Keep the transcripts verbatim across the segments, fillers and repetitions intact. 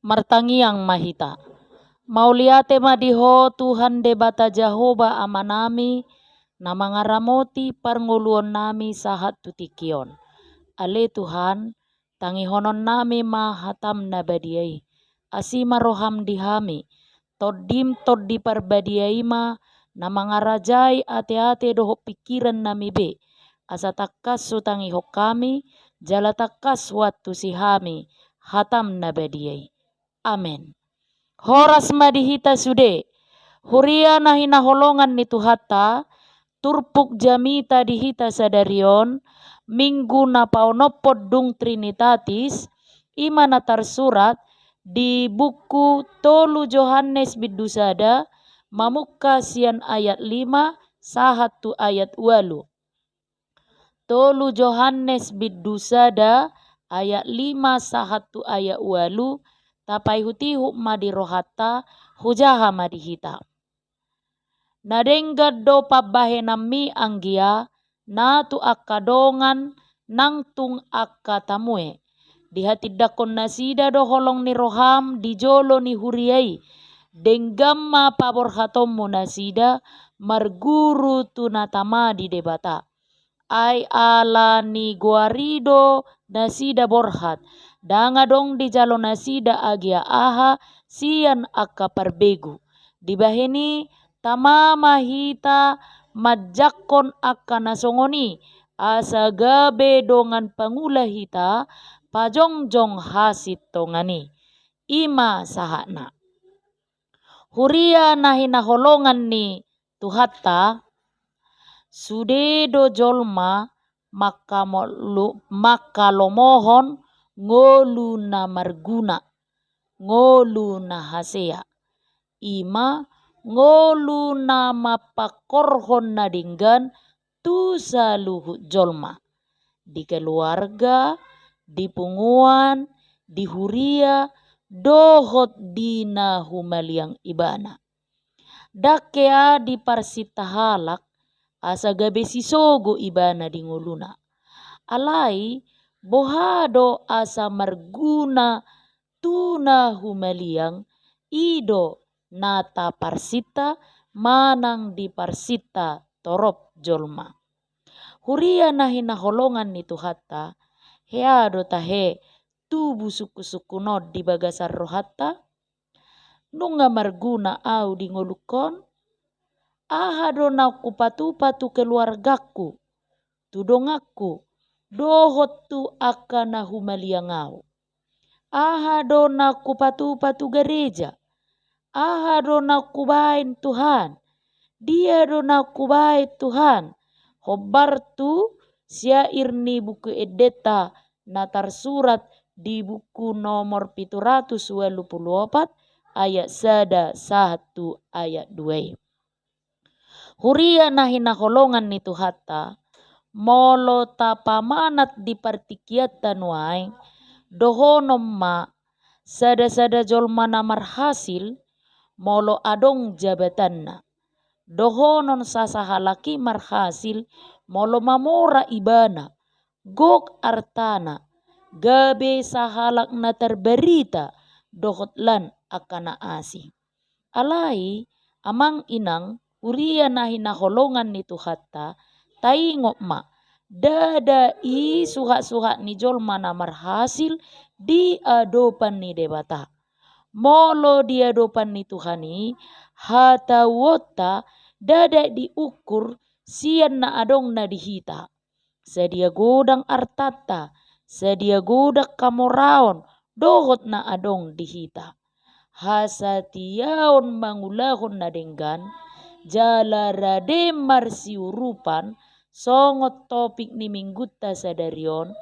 Martangiang ma hita. Mauliate ma di Ho Tuhan Debata Jahowa Amanami, na mangaramoti parngoluonnami sahat tu tingki on. Ale Tuhan, tangihononnami ma hataM na badia i. Asi ma rohaM di hami. TondiM Tondi Parbadia i ma na mangarajai ateate dohot pingkirannami be, asa tangkas hutangihon hami, jala tangkas huantusi hami hataM na badia i. Amen. Horas ma di hita sude, huria na hinaholongan ni Tuhanta, turpuk jamita di hita sadari on, Minggu na paonomhon dung Trinitatis, i ma na tarsurat di buku tolu Johannes bindu sada, mamungka sian ayat lima sahat tu ayat ualu. Tolu Johannes bindu sada ayat lima sahat tu ayat ualu, tapaihutihut ma di rohanta, hujaha ma di hita. Na denggan do pambahenanmi anggia, na tu angka dongan nang tung angka tamue. Dihatindangkon nasida do holong ni roham di jolo ni huria i. Denggan ma paborhatonmu nasida marguru tu na tama di Debata. Ai ala ni goar i do nasida borhat, ndang adong dijalo nasida agia aha sian angka parbegu. Dibahen i, tama ma hita manjangkon angka na songon i, asa gabe dongan pangula hita pajongjong hasintongan i. I ma sahatna. Huria na hinaholongan ni Tuhanta, sude do jolma mangkamolu-, mangkalomohon ngolu na marguna, ngolu na hasea. I ma ngolu na mampangkorhon na denggan tu saluhut jolma, di keluarga, di punguan, di huria, dohot di na humaliang ibana. Ndang hea diparsinta halak asa gabe sisogo ibana di ngoluna. Alai boha do asa marguna tu na humaliang, i do na taparsinta manang diparsinta torop jolma. Huria na hinaholongan ni Tuhanta, hea do tahe tubu sungkunsungkun on di bagasan rohanta? Nunga marguna ahu di ngolungkon? Aha do na hupatupa tu keluargangku, tu donganku, dohot tu angka na humaliang ahu? Aha do na hupatupa tu gareja? Aha do na hubaen Tuhan? Dia do na hubaen Tuhan? Hombar tu syair ni Buku Endenta na tarsurat di buku nomor pitu ratus ualu pulu opat, ayat sada sahat tu ayat dua i. Huria na hinaholongan ni Tuhanta, molo tapamanat di partingkianta nuaeng, dohonon ma, sada-sada jolma na marhasil, molo adong jabatanna. Dohonon sasahalak i marhasil, molo mamora ibana, gok artana, gabe sahalak na tarbarita, dohot lan angka na asing. Alai, amang inang, huria na hinaholongan ni Tuhanta, taingot ma, ndada i suhat-suhat ni jolma na marhasil di adopan ni Debata. Molo di adopan ni Tuhan i, hatauonta ndada diukur sian na adong na di hita. Sadia godang artanta, sadia godang hamoraon, dohot na adong di hita. Hasatiaon mangulahon na denggan, jala rade marsiurupan, songon topik ni minggunta sadari on,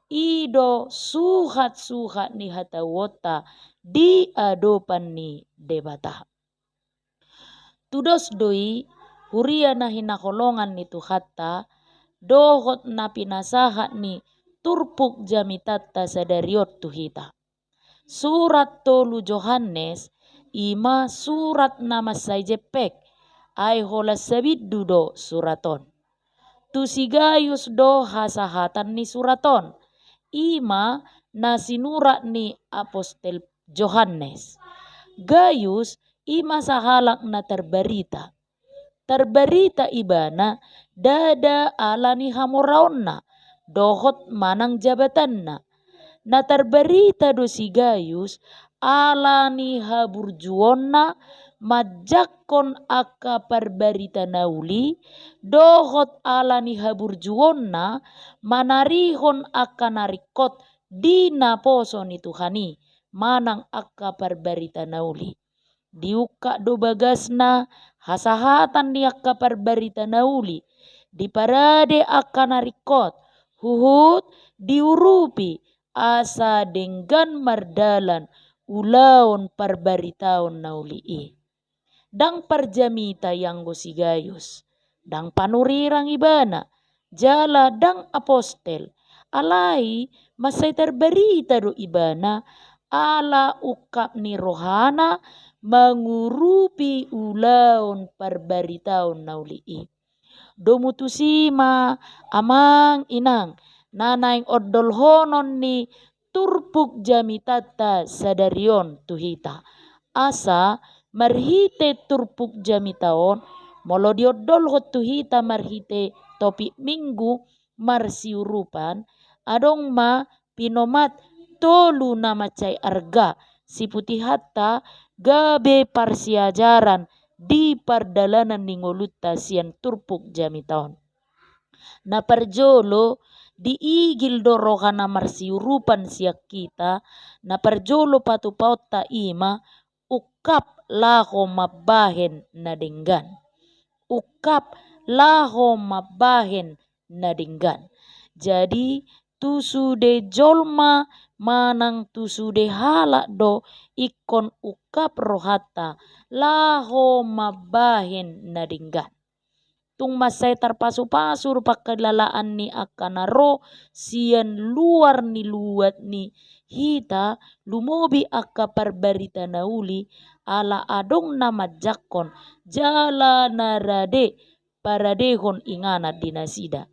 i do suhat-suhat ni hatauonta di adopan ni Debata. Tudos do i, huria na hinaholongan ni Tuhanta, dohot na pinasahat ni turpuk jamitanta sadari on tu hita. Surat tolu Johannes, i ma surat na mansai jempek, ai holan sabindu do surat on. Tu si Gayus do hasahatan ni surat on, i ma na sinurat ni apostel Johannes. Gayus i ma sahalak na tarbarita. Tarbarita ibana ndada ala ni hamoraonna dohot manang jabatanna. Na tarbarita do si Gayus ala ni haburjuonna manjangkon angka parbarita na uli, dohot ala ni haburjuonna manarihon angka na ringkot di naposo ni Tuhan i manang angka parbarita na uli. Diungkap do bagasna hasahatan ni angka parbarita na uli, diparade angka na ringkot, huhut diurupi asa denggan mardalan ulaon parbaritaon na uli i. Ndang parjamita ianggo si Gayus, ndang panurirang ibana, jala ndang apostel, alai mansai tarbarita do ibana ala ungkap ni rohana mangurupi ulaon parbaritaon na uli i. Domu tusi ma, amang inang, na naeng ondolhonon ni turpuk jamitanta sadari on tu hita. Asa marhite turpuk jamita on, molo diondolhon tu hita marhite topik Minggu marsiurupan, adong ma pinomat tolu na mansai arga siputihonta gabe parsiajaran di pardalanan ni ngolunta sian turpuk jamita on. Na parjolo, diigil do roha na marsiurupan sian hita, na parjolo patupaonta i ma ungkap laho mambahen na denggan. Ungkap laho mambahen na denggan. Jadi, tu sude jolma manang tu sude halak do ingkon ungkap rohanta laho mambahen na denggan. Tung mansai tarpasupasu do pangkilalaan ni angka na ro sian luar ni luat ni hita, lumobi angka parbarita na uli, ala adong na manjangkon jala na rade paradehon inganan di nasida.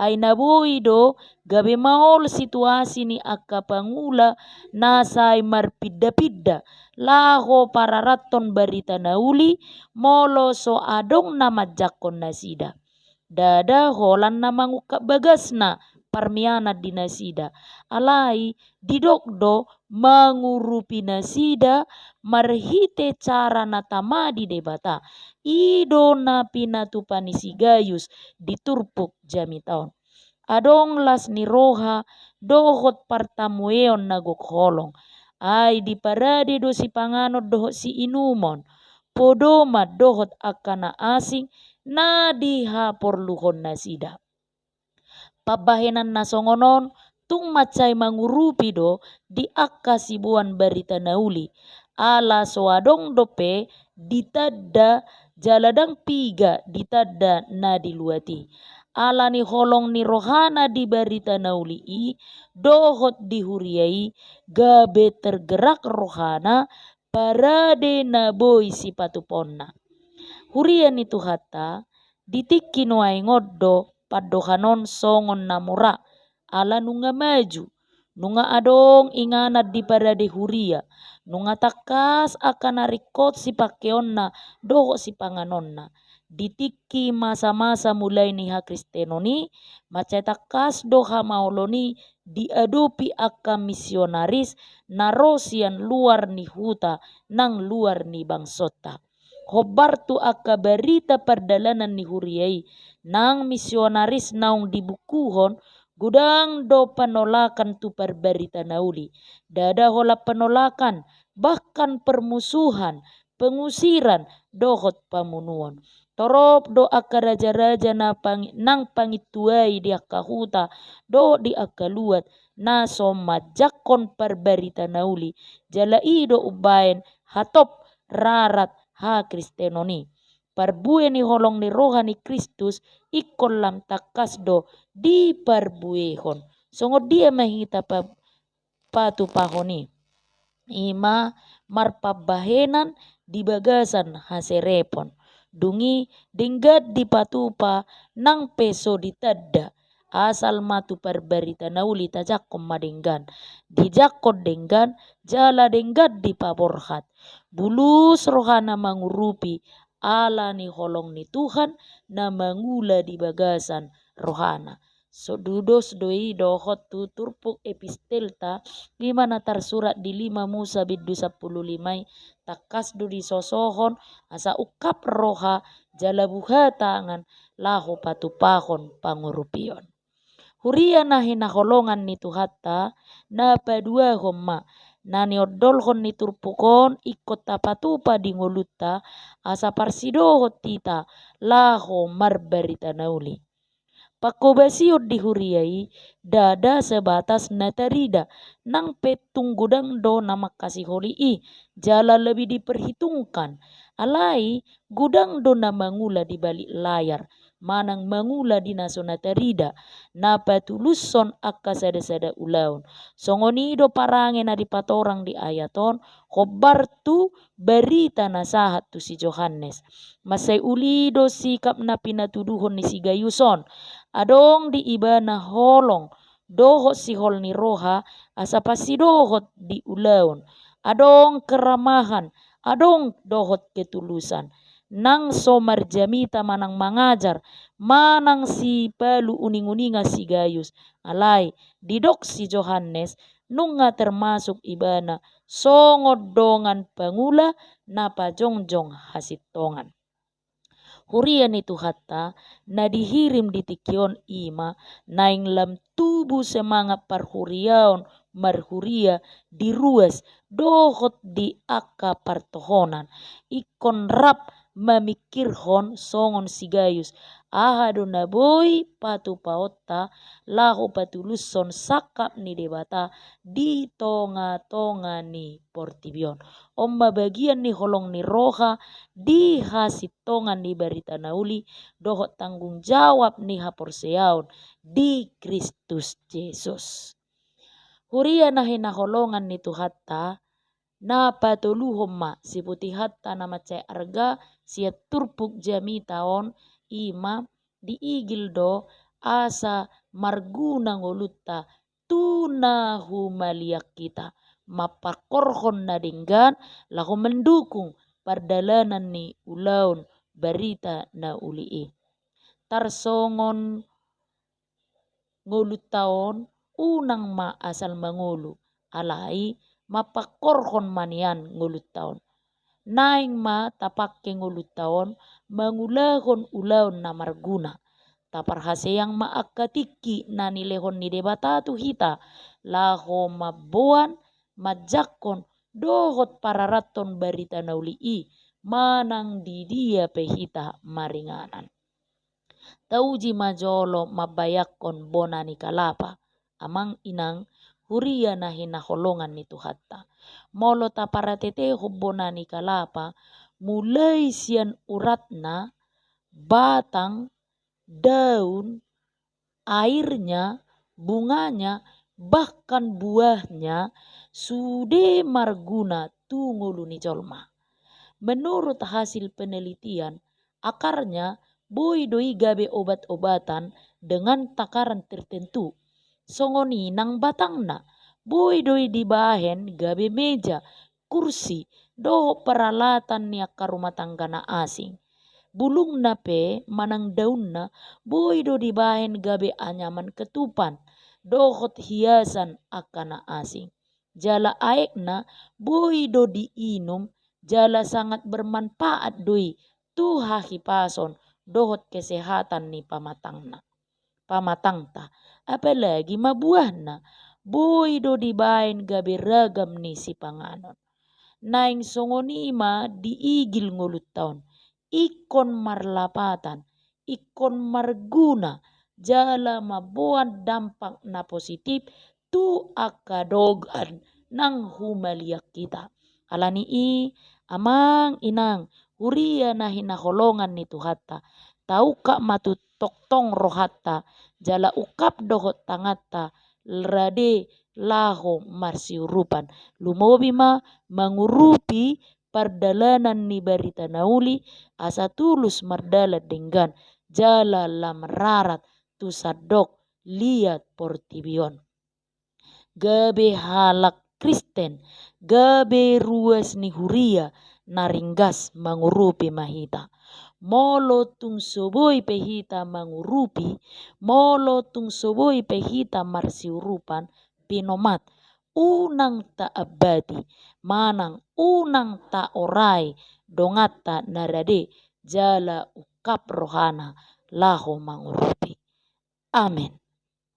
Ai na boi do gabe maol situasi ni angka pangula na sai marpinda-pinda laho pararathon barita na uli, molo so adong na manjangkon nasida. Ndada holan na mangungkap bagasna parmianan di nasida, alai didok do mangurupi nasida marhite cara na tama di Debata. I do na pinatupa ni si Gayus di turpuk jamita on. Adong las ni roha dohot partamueon na gok holong. Ai diparade do sipanganon dohot siinumon, podoman dohot angka na asing na dihaporluhon nasida. Pambahenan na songon on tung mansai mangurupi do di angka siboan barita na uli, ala so adong dope ditanda jala ndang piga ditanda na di luat i. Ala ni holong ni rohana di barita na uli i dohot di huria i, gabe tergerak rohana parade na boi sipatupaonna. Huria ni Tuhanta, di tingki nuaeng on do pandohan on songon na mura, ala nunga maju, nunga adong inganan diparade huria, nunga tangkas angka na ringkot sipangkeonna dohot sipanganonna. Di tingki masa-masa mulai ni hakristenon i, mansai tangkas do hamaolon i diadopi angka misionaris na ro sian luar ni huta nang luar ni bangsonta. Hombar tu angka barita pardalanan ni huria i, nang misionaris naung dibukuhon, godang do penolakan tu parbarita na uli. Ndada holan penolakan, bahkan permusuhan, pengusiran, dohot pamunuon. Torop do angka raja-raja na pang-, nang pangintuai di angka huta dohot di angka luat na so manjangkon parbarita na uli, jala i do umbaen hatop rarat hakristenon i. Parbue ni holong ni roha ni Kristus ingkon lam tangkas do diparbuehon. Songon dia ma hita pa-, patupahon i? I ma marpambahenan di bagasan haserepon. Dung i denggan dipatupa nang pe so ditanda, Asal ma tu parbarita na uli tajangkon ma denggan. Dijangkon denggan, jala denggan dipaborhat. Bulus rohana mangurupi ala ni holong ni Tuhan na mangula di bagasan rohana. So, tudos do i dohot tu turpuk epistelta, i ma na tarsurat di lima Musa bindu sampulu lima i, tangkas do disosohon asa ungkap roha jala buha tangan laho patupahon pangurupion. Huria na hinaholongan ni Tuhanta, na paduahon ma na niondolhon ni turpuk on ingkon tapatupa di ngolunta, asa parsidohot hita laho marbarita na uli. Panghobasion di huria i ndada sebatas na tarida, nang pe tung godang do na mangkasiholi i, jala lebih diperhitungkan. Alai godang do na mangula di balik layar, manang mangula di na so na tarida, na patulushon angka sada-sada ulaon. Songon i do parange na dipatorang di ayat on, hombar tu barita na sahat tu si Johannes. Mansai uli do sikap na pinatuduhon ni si Gayus on. Adong di ibana holong dohot sihol ni roha asa parsidohot di ulaon. Adong keramahan, adong dohot ketulusan. Nang so marjamita manang mangajar, manang sipalu uning-uningan si Gayus. Alai, didok si Johannes, nunga termasuk ibana songon dongan pangula na pajongjong hasintongan. Huria ni Tuhanta, na dihirim di tingki on i ma, naeng lam tubu semangat parhuriaon marhuria di ruas dohot di angka partohonan. Ingkon rap mamingkirhon songon si Gayus, aha do na boi patupaonta laho patulushon sangkap ni Debata di tonga-tonga ni portibi on. On ma bagian ni holong ni roha di hasintongan ni barita na uli dohot tanggung jawab ni haporseaon di Kristus Jesus. Huria na hinaholongan ni Tuhanta, na patoluhon ma siputihonta na mansai arga sian turpuk jamita on, i ma diigil do asa marguna ngolunta tu na humaliang hita, mampangkorhon na denggan laho mendukung pardalanan ni ulaon barita na uli i. Tarsongon ngolunta on, unang ma asal mangolu, alai mampangkorhon ma nian ngolunta on. Naeng ma tapangke ngolunta on mangulahon ulaon na marguna. Taparhaseang ma angka tingki na nilehon ni Debata tu hita, laho mamboan, manjangkon, dohot pararathon barita na uli i, manang di dia pe hita maringanan. Tauji ma jolo mambayangkon bona ni kalapa, amang inang, huria na hinaholongan ni Tuhanta. Molo taparatetehon bona ni kalapa, mulai sian uratna, batang, daun, airnya, bunganya, bahkan buahnya, sude marguna tu ngolu ni jolma. Menurut hasil penelitian, akarnya boi do i gabe obat-obatan dengan takaran tertentu. Songon i nang batangna, boi do i dibahen gabe meja, kursi, dohot peralatan ni angka rumah tangga na asing. Bulungna pe manang daunna boi do dibahen gabe anyaman ketupan, dohot hiasan angka na asing. Jala aekna boi do diinum, jala sangat bermanfaat do i tu hahipason dohot kesehatan ni pamatangna, pamatangta. Apalagi ma buahna, boi do dibahen gabe ragam ni sipanganon. Naeng songon i ma diigil ngolunta on, ingkon marlapatan, ingkon marguna, jala mamboan dampak na positif tu angka dongan nang humaliang hita. Ala ni i, amang inang, huria na hinaholongan ni Tuhanta, taungkap ma tu tongtong rohanta, jala ungkap dohot tanganta, rade laho marsiurupan. Lumobi ma mangurupi pardalanan ni barita na uli, asa tulus mardalan denggan, jala lam rarat tu sandok liat portibi on. Gabe halak Kristen, gabe ruas ni huria na ringgas mangurupi ma hita. Molo tung so boi pe hita mangurupi, molo tung so boi pe hita marsiurupan, pinomat, unang taambati, manang unang taorai donganta na rade jala ungkap rohana laho mangurupi. Amen.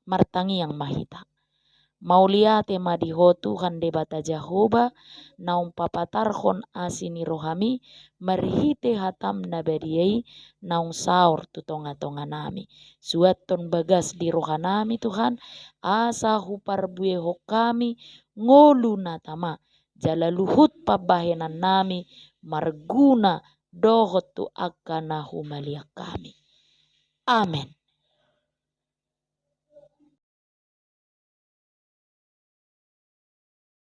Martangiang ma hita. Mauliate ma di Ho Tuhan Debata Jahowa, naung papatarhon asi ni rohami, marhite hatam na badia i naung saor tu tongatonganami. Suanhon bagas di rohanami Tuhan, asa huparbuehon hami ngolu na tama, jala luhut pambahenannami marguna dohot tu angka na humaliang hami. Amen.